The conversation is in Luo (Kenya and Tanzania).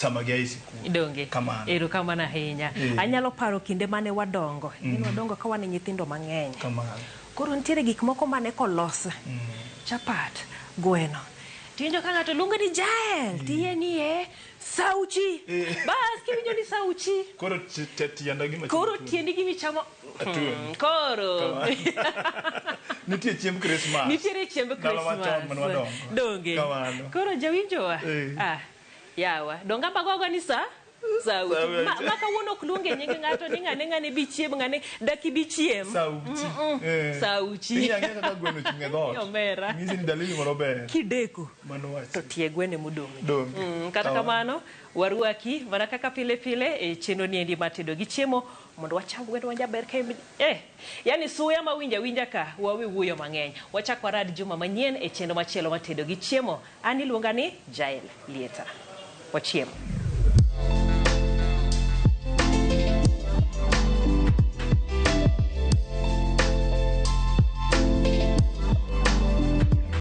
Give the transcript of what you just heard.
Sama gia e sikul. Donge. Kamano. Erokamano ahinya. Eh. Anyalo paro kinde mane wadongo. Mm. Wadongo ka wan nyithindo mang'eny. Kamano. Koro nitiere gik moko mane kolos. Chapat, gweno. Tiwinjo ka ng'ato luongo ni Jael, tiyie ni e sauchi. Eh. Bas kiwinjo ni sauchi. Koro tienda gima Koro tiendi gima ichamo. Atuoni. Koro. Kamano. Nitie chiemb Christmas. Nitiere chiemb Ndalo machon Christmas. mane wadongo. Donge. Kamano. Koro jawinjowa. Eh. Ah, yawa. Donge ambagogo ni sa? Sauti. Sauti. Ma kawuono ok luonge nying ng'ato ni ng'ane ng'ane bi chiem ng'ane dak ibi chiem. Sauchi. Eh. Sauchi. Ing'eyo ang'eya kaka gweno ochung' e dhoot. Omera. Nyisi ni dalili moro ber. Kideko Mano wach. to tie gwene modong'. Donge. Kata Kamano. kamano warwaki mana kaka pile pile e chenro ni endi mar tedo gi chiemo mondo wacham gweno majaber ka yani suya ma winja winja ka wawe wuoyo mang'eny. Wachak warad juma manyien e chenro machielo mar tedo gi chiemo. An iluonga ni Jael Lieta. Wachiem.